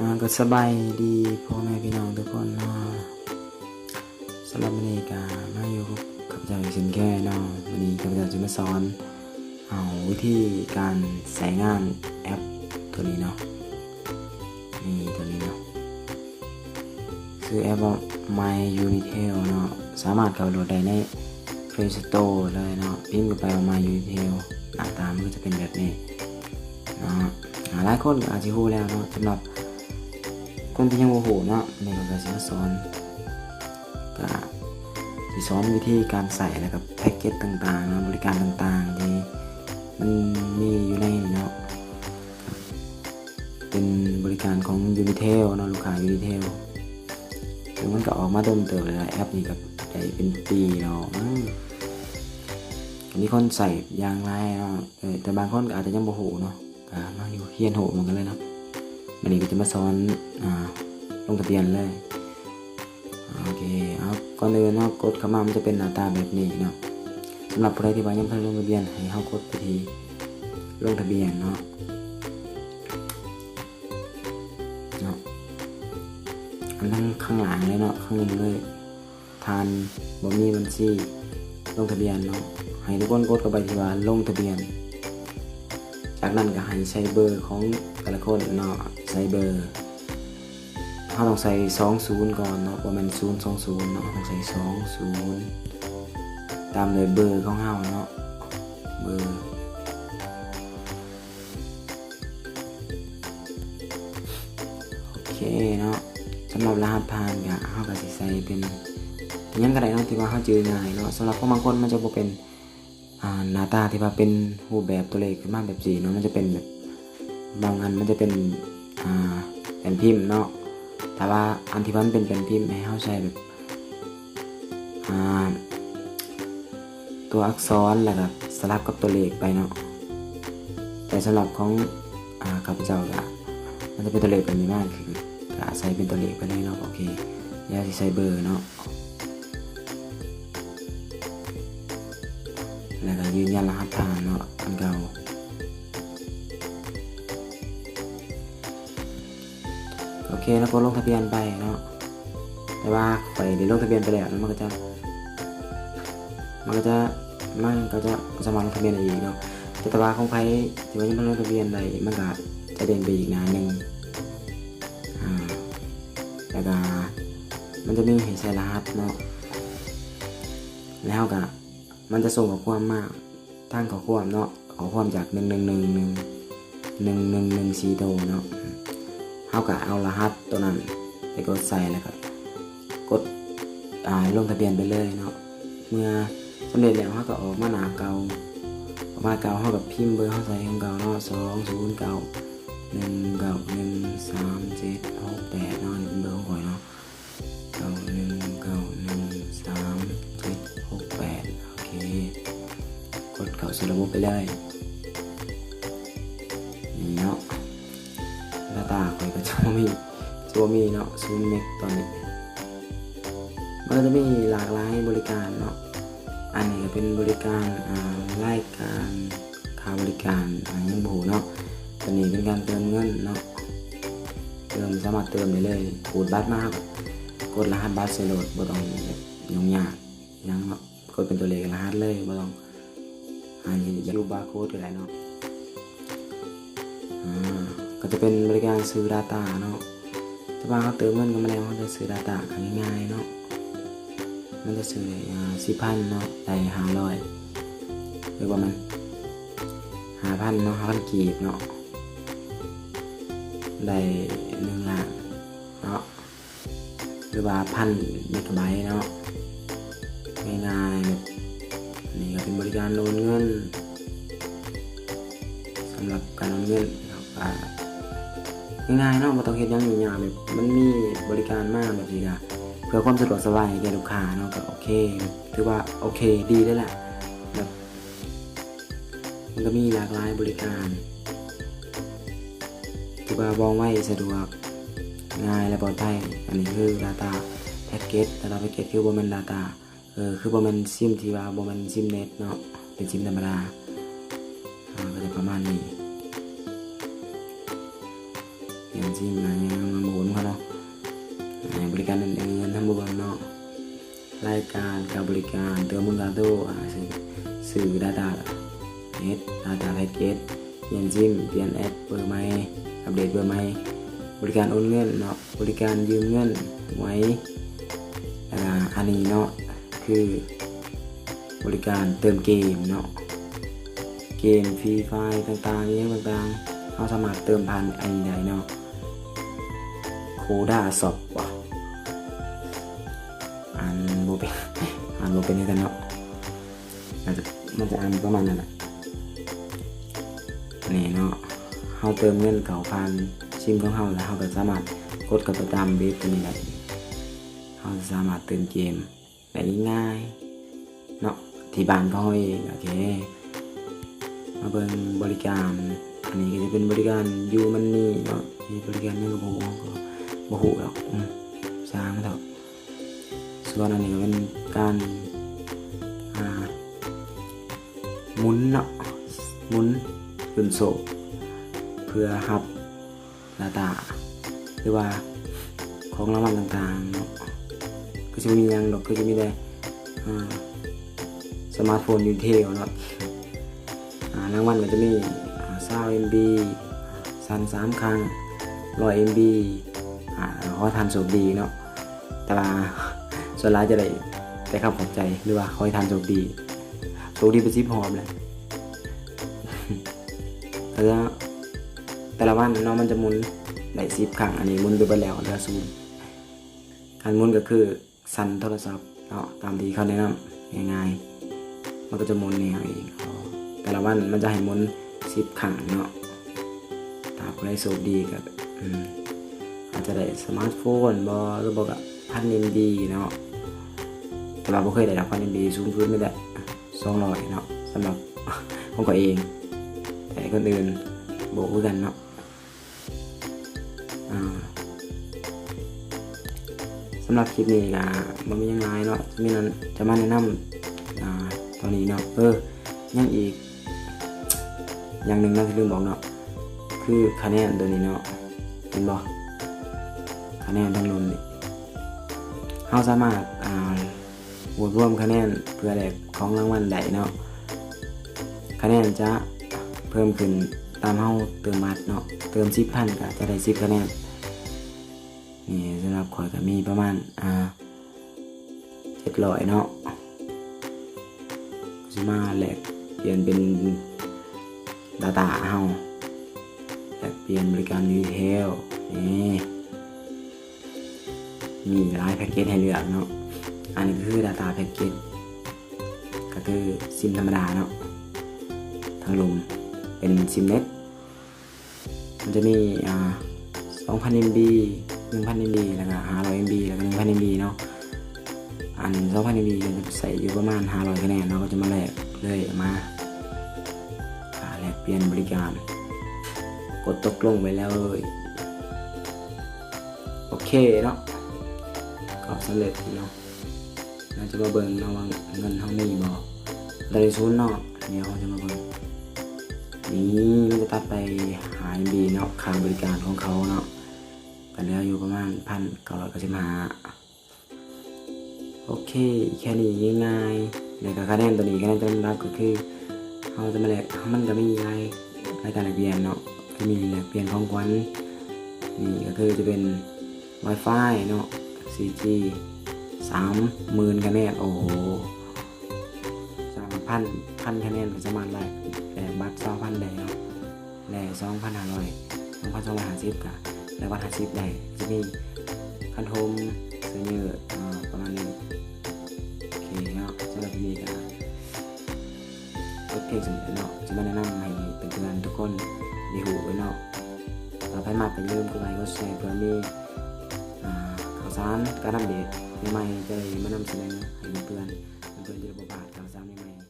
ອາ ກໍສະບາຍດີພໍ່ແມ່ພີ່ນ້ອງທຸກຄົນເນາະ. ສຳລັບມື້ນີ້ກໍມາຢູ່ກັບຂ້າພະເຈົ້າອີກເຊັ່ນເຄີຍເນາະ. ມື້ນີ້ຂ້າພະເຈົ້າຈະມາສອນເອົາວິທີການໃຊ້ງານແອັບຕົວນີ້ເນາະ. ນີ້ ຕົວນີ້ເນາະ ຊື່ແອັບວ່າ My Unitel ເນາະ. ສາມາດເຂົ້າໂຫຼດໄດ້ໃນ Play Store ເລີຍເນາະ. ພິມເຂົ້າໄປວ່າ My Unitel ໜ້າຕາມັນກໍຈະເປັນແບບນີ້ເນາະ. ອາ ຫຼາຍຄົນກໍອາດຊິຮູ້ແລ້ວເນາະ. ສຳລັບຄົນທີ່ຍັງບໍ່ຮູ້ເນາະ ມື້ນີ້ຂ້າພະເຈົ້າກໍຊິມາສອນ ກໍຊິສອນວິທີການໃຊ້ ແລ້ວກໍແພັກເກັດຕ່າງໆເນາະ, ບໍລິການຕ່າງໆທີ່ມັນມີຢູ່ໃນນີ້ເນາະ. ເປັນບໍລິການຂອງ Unitel ເນາະ, ລູກຄ້າ Unitel ເຊິ່ງມັນກໍອອກມາດົນເຕີບແລ້ວ. ແອັບນີ້ກໍໄດ້ເປັນປີແລ້ວ ອືມ ກໍມີຄົນໃຊ້ຢ່າງຫຼາຍເນາະ. ເອີ ແຕ່ບາງຄົນກໍອາດຈະຍັງບໍ່ຮູ້ເນາະ, ກໍມາຢູ່ຮຽນຮູ້ນຳກັນເລີຍເນາະ. ມື້ນີ້ກໍຈະມາສອນ ອາ ລົງທະບຽນເລີຍ. ໂອເຄ ເອົາ ກ່ອນອື່ນເນາະ ກົດເຂົ້າມາມັນຈະເປັນໜ້າຕາແບບນີ້ເນາະ. ສຳລັບຜູ້ໃດທີ່ວ່າຍັງບໍ່ທັນລົງທະບຽນ ໃຫ້ເຮົາກົດໄປທີ່ລົງທະບຽນເນາະ ເນາະ ອັນທາງຂ້າງລ່າງເລີຍເນາະ, ຂ້າງໜຶ່ງເລີຍ ທ່ານບໍ່ມີບັນຊີລົງທະບຽນເນາະ. ໃຫ້ທຸກຄົນກົດເຂົ້າໄປທີ່ວ່າລົງທະບຽນ. ຈາກນັ້ນກໍໃຫ້ໃສ່ເບີຂອງແຕ່ລະຄົນເນາະ, ໃສ່ເບີ ເຮົາຕ້ອງໃສ່ສອງສູນກ່ອນເນາະ, ບໍ່ແມ່ນສູນສອງສູນເນາະ, ເຮົາຕ້ອງໃສ່ສອງສູນ ຕາມດ້ວຍເບີຂອງເຮົາເນາະ, ເບີ ໂອເຄເນາະ. ສຳລັບລະຫັດຜ່ານກະ ເຮົາກະຊິໃສ່ເປັນຫຍັງກະໄດ້ເນາະ ທີ່ວ່າເຮົາຈື່ງ່າຍເນາະ. ສຳລັບຄົນບາງຄົນມັນຈະບໍ່ເປັນ ອ່າ ໜ້າຕາທີ່ວ່າເປັນຮູບແບບຕົວເລກຂຶ້ນມາແບບຊີ້ເນາະ, ມັນຈະເປັນແບບ ບາງອັນມັນຈະເປັນ ອ່າ ແປ້ນພິມເນາະ. ແຕ່ວ່າອັນທີ່ວ່າມັນເປັນແປ້ນພິມ ໃຫ້ເຮົາໃສ່ແບບ ອ່າ ຕົວອັກສອນ ແລ້ວກະສະຫຼັບກັບຕົວເລກໄປເນາະ. ແຕ່ສຳລັບຂອງ ອ່າ ຂ້າພະເຈົ້າກະ ມັນຈະເປັນຕົວເລກແບບນີ້ມາ ຄືກະໃສ່ເປັນຕົວເລກໄປເລີຍເນາະ. ໂອເຄ ດຽວຊິໃສ່ເບີເນາະ ແລ້ວກະຢືນຢັນລະຫັດຜ່ານເນາະ ອັນເກົ່າ. ໂອເຄ ແລ້ວກໍລົງທະບຽນໄປເນາະ. ແຕ່ວ່າຂ້ອຍໄດ້ລົງທະບຽນໄປແລ້ວເນາະ, ມັນກໍຈະ ມັນກໍຈະ ມັນກໍຈະບໍ່ສາມາດລົງທະບຽນໄດ້ອີກເນາະ. ແຕ່ ແຕ່ວ່າຂອງໃຜທີ່ວ່າຍັງບໍ່ລົງທະບຽນໄດ້ ມັນກໍຈະເດ້ງໄປອີກໜ້າໜຶ່ງ ອ່າ ແລ້ວກໍມັນຈະມີໃຫ້ໃສ່ລະຫັດເນາະ, ແລ້ວເຮົາກໍ ມັນຈະສົ່ງຂໍ້ຄວາມມາ ທາງຂໍ້ຄວາມເນາະ, ຂໍ້ຄວາມຈາກ ໜຶ່ງໜຶ່ງໜຶ່ງ ໜຶ່ງໜຶ່ງໜຶ່ງ ສີ່ໂຕເນາະ. ເຮົາກະເອົາລະຫັດໂຕນັ້ນໄປກົດໃສ່ ແລ້ວກະກົດ ອ່າ ລົງທະບຽນໄປເລີຍເນາະ. ເມື່ອສຳເລັດແລ້ວ ເຮົາກະອອກມາໜ້າເກົ່າ, ອອກມາເກົ່າ ເຮົາກະພິມເບີເຮົາໃສ່ຄືເກົ່າເນາະ, ສອງສູນເກົ້າ ໜຶ່ງເກົ້າໜຶ່ງ ສາມເຈັດຫົກແປດເນາະ, ນີ້ເປັນເບີຂອງຂ້ອຍເນາະ. ເກົ້າໜຶ່ງເກົ້າໜຶ່ງສາມເຈັດຫົກແປດ ໂອເຄ ກົດເຂົ້າສູ່ລະບົບໄປເລີຍ. ນີ້ເນາະ ດາຕ້າຂ້ອຍກໍຈະບໍ່ມີ ຈະບໍ່ມີເນາະ ສູນເມັກຕອນນີ້. ມັນກໍຈະມີຫຼາກຫຼາຍບໍລິການເນາະ. ອັນນີ້ກໍເປັນບໍລິການ ອ່າ ລາຍການຄ່າບໍລິການ ອ່າ ຍັງບໍ່ຮູ້ເນາະ. ຕົວນີ້ເປັນການເຕີມເງິນເນາະ, ເຕີມ ສາມາດເຕີມໄດ້ເລີຍ. ຂູດບັດມາ ເຮົາກໍກົດລະຫັດບັດໃສ່ໂລດ, ບໍ່ຕ້ອງແບບຫຍຸ້ງຍາກຫຍັງເນາະ, ກົດເປັນຕົວເລກລະຫັດເລີຍ, ບໍ່ຕ້ອງຫາຢູ່ບາໂຄດກໍໄດ້ເນາະ. ອ່າ ກໍຈະເປັນບໍລິການຊື້ດາຕ້າເນາະ. ແຕ່ວ່າເຮົາເຕີມເງິນເຂົ້າມາແລ້ວ ເຮົາຈະຊື້ດາຕ້າກໍງ່າຍໆເນາະ. ມັນຈະຊື້ໄດ້ ອ່າ ສິບພັນເນາະ ໄດ້ຫ້າຮ້ອຍ ຫຼືວ່າມັນຫ້າພັນເນາະ ຫ້າພັນກີບເນາະ ໄດ້ໜຶ່ງລ້ານເນາະ ຫຼືວ່າພັນເມກະໄບເນາະ. ງ່າຍໆ ແບບນີ້ກໍເປັນບໍລິການໂອນເງິນ. ສຳລັບການໂອນເງິນເນາະ ກໍງ່າຍໆເນາະ, ບໍ່ຕ້ອງເຮັດຫຍັງຫຍຸ້ງຍາກ. ແບບມັນມີບໍລິການມາແບບນີ້ ກໍເພື່ອຄວາມສະດວກສະບາຍແກ່ລູກຄ້າເນາະ, ກໍໂອເຄ ຖືວ່າໂອເຄດີເລີຍແຫຼະ. ແບບມັນກໍມີຫຼາກຫຼາຍບໍລິການ ຖືວ່າວ່ອງໄວ, ສະດວກ, ງ່າຍ ແລະ ປອດໄພ. ອັນນີ້ຄືດາຕ້າແພັກເກັດ, ດາຕ້າແພັກເກັດຄືບໍ່ແມ່ນດາຕ້າ ເອີ ຄືບໍ່ແມ່ນຊິມທີ່ວ່າບໍ່ແມ່ນຊິມເນັດເນາະ, ເປັນຊິມທຳມະດາ. ອ່າ ກໍຈະປະມານນີ້. ຍັງ ຊິມ ອາ ຍັງບໍ່ຮູ້ເນາະ. ອາ ບໍລິການອື່ນໆ ເຮົາບໍ່ເບິ່ງເນາະ. ລາຍການ ຄ່າບໍລິການ ເຕີມມູນຄ່າໂຕ ອາ ຊື້ ຊື້ດາຕ້າເຮັດ ດາຕ້າແພັກເກັດ ປ່ຽນຊິມ ປ່ຽນແອັບ ເບີໃໝ່ ອັບເດດເບີໃໝ່ ບໍລິການໂອນເງິນເນາະ ບໍລິການຢືມເງິນ ຫວຍ ແລ້ວກະອັນນີ້ເນາະ ຄືບໍລິການເຕີມເກມເນາະ ເກມຟຣີຟາຍຕ່າງໆ ອີ່ຫຍັງຕ່າງໆ ເຮົາສາມາດເຕີມຜ່ານອັນນີ້ໄດ້ເນາະ ໂຄດ້າຊັອບ ບໍ່ ອ່ານບໍ່ເປັນ ອ່ານບໍ່ເປັນຄືກັນເນາະ ອາດຈະ ມັນຈະອ່ານປະມານນັ້ນແຫຼະ ນີ້ເນາະ ເຮົາເຕີມເງິນເຂົ້າຜ່ານຊິມຂອງເຮົາ ແລ້ວເຮົາກໍສາມາດກົດເຂົ້າໄປຕາມເວັບຕົວນີ້ໄດ້ ເຮົາສາມາດເຕີມເກມໄດ້ງ່າຍໆເນາະ ທີ່ບ້ານຂອງເຮົາເອງ. ໂອເຄ ມາເບິ່ງບໍລິການ ອັນນີ້ກໍຈະເປັນບໍລິການຢູມັນນີເນາະ ມີບໍລິການຫຍັງກໍບໍ່ຮູ້ ເຮົາກໍບໍ່ຮູ້ດອກ ອືມ ຊ່າງມັນເຖາະ. ສ່ວນອັນນີ້ກໍເປັນການ ອ່າ ໝູນເນາະ ໝູນຂຶ້ນໂຊກ ເພື່ອຮັບດາຕ້າ ຫຼືວ່າຂອງລາງວັນຕ່າງໆເນາະ ຄືຊິບໍ່ມີຫຍັງດອກ ຄືຊິມີແຕ່ ອ່າ ສະມາດໂຟນ Intel ເນາະ. ອ່າ ລາງວັນກໍຈະມີ ອ່າ ຊາວເອັມບີ ສັ່ນສາມຄັ້ງ ຮ້ອຍເອັມບີ ອ່າ ຂໍໃຫ້ທ່ານໂຊກດີເນາະ ແຕ່ວ່າສ່ວນຫຼາຍຈະໄດ້ແຕ່ຄຳຂອບໃຈ ຫຼືວ່າຂໍໃຫ້ທ່ານໂຊກດີ ໂຊກດີເປັນສິບຮອບແຫຼະ. ແຕ່ລະ ແຕ່ລະວັນເນາະ ມັນຈະໝູນໄດ້ສິບຄັ້ງ ອັນນີ້ໝູນໄປເບິດແລ້ວ ເຫຼືອສູນ. ການໝູນກໍຄື ສັ່ນໂທລະສັບເນາະ ຕາມທີ່ເຂົາແນະນຳ ງ່າຍໆ ມັນກໍຈະໝູນໃຫ້ເຮົາເອງ. ແຕ່ລະວັນມັນຈະໃຫ້ໝູນສິບຄັ້ງເນາະ ຖ້າຜູ້ໃດໂຊກດີກໍ ອືມ ອາດຈະໄດ້ສະມາດໂຟນບໍ ຫຼືບໍ່ກໍພັນເອັມບີເນາະ ແຕ່ວ່າບໍ່ເຄີຍໄດ້ດອກພັນເອັມບີ ສູງສຸດມີແຕ່ສອງຮ້ອຍເນາະ ສຳລັບຂອງຂ້ອຍເອງ ແຕ່ຄົນອື່ນບໍ່ຮູ້ຄືກັນເນາະ. ອ່າ ສຳລັບຄລິບນີ້ກໍບໍ່ມີຫຍັງຫຼາຍເນາະ ມີນັ້ນຈະມາແນະນຳ ອ່າ ຕອນນີ້ເນາະ. ເອີ ຍັງອີກຢ່າງໜຶ່ງເນາະທີ່ລືມບອກເນາະ ຄືຄະແນນຕົວນີ້ເນາະ ເຫັນບໍ່ ຄະແນນທາງລຸ່ມນີ້ ເຮົາສາມາດ ອ່າ ຮວບລວມຄະແນນເພື່ອແລກຂອງລາງວັນໄດ້ເນາະ. ຄະແນນຈະເພີ່ມຂຶ້ນຕາມເຮົາເຕີມບັດເນາະ ເຕີມສິບພັນກໍຈະໄດ້ສິບຄະແນນ. ນີ້ສຳລັບຂ້ອຍກໍມີປະມານ ອ່າ ເຈັດຮ້ອຍເນາະ ຊິມາແລກປ່ຽນເປັນດາຕ້າເຮົາ ແລກປ່ຽນບໍລິການ Intel ນີ້ ມີຫຼາຍແພັກເກັດໃຫ້ເລືອກເນາະ. ອັນນີ້ກໍຄືດາຕ້າແພັກເກັດ ກໍຄືຊິມທຳມະດາເນາະ ທາງລຸ່ມເປັນຊິມເນັດ ມັນຈະມີ ອ່າ ສອງພັນເອັມບີ ໜຶ່ງພັນເອັມບີ ແລ້ວກໍຫ້າຮ້ອຍເອັມບີ ແລ້ວກໍໜຶ່ງພັນເອັມບີເນາະ. ອັນສອງພັນເອັມບີ ຈະໃຊ້ຢູ່ປະມານຫ້າຮ້ອຍຄະແນນເນາະ ກໍຈະມາແລກເລີຍ ມາ ອ່າ ແລກປ່ຽນບໍລິການ ກົດຕົກລົງໄປເລີຍ. ໂອເຄເນາະ ກໍສຳເລັດເນາະ. ເຮົາຈະມາເບິ່ງເນາະວ່າເງິນເຮົາມີບໍ່ ໄດ້ສູນເນາະ. ດຽວເຮົາຈະມາເບິ່ງ ນີ້ມັນຈະຕັດໄປຫ້າເອັມບີເນາະ ຄ່າບໍລິການຂອງເຂົາເນາະ ກໍເຫຼືອຢູ່ປະມານພັນເກົ້າຮ້ອຍເກົ້າສິບຫ້າ. ໂອເຄ ແຄ່ນີ້ງ່າຍໆ. ແລ້ວກໍຄະແນນຕົວນີ້ ຄະແນນຈຳນຳລັບກໍຄື ເຮົາຈະມາແລກ ມັນກໍມີຫຼາຍ ລາຍການແລກປ່ຽນເນາະ ຄືມີແລກປ່ຽນຂອງຂວັນ ນີ້ກໍຄືຈະເປັນ Wi-Fi ເນາະ ສີ່ຈີ ສາມໝື່ນຄະແນນ ໂອ້ໂຫ ສາມພັນ ພັນຄະແນນກໍສາມາດແລກ ແລກບັດຊາວພັນໄດ້ເນາະ ແລກສອງພັນຫ້າຮ້ອຍ ສອງພັນສອງຮ້ອຍຫ້າສິບ ກໍແລກບັດຫ້າສິບໄດ້ ຈະມີຄັນໂທມ ເສື້ອເຍີດ ອ່າ ປະມານນີ້. ໂອເຄເນາະ ສຳລັບຄລິບນີ້ກໍ ຈົບພຽງສ່ຳນີ້ເນາະ ຈະມາແນະນຳໃຫ້ເພື່ອນໆທຸກຄົນໄດ້ຮູ້ເນາະ. ຖ້າໃຜມັກກໍຢ່າລືມກົດໄລກົດແຊ ເພື່ອມີ ອ່າ ຂ່າວສານການອັບເດດໃໝ່ໆ ຈະໄດ້ມານຳສະເໜີໃຫ້ເພື່ອນໆ ເພື່ອນໆຈະໄດ້ບໍ່ພາດຂ່າວສານໃໝ່ໆ.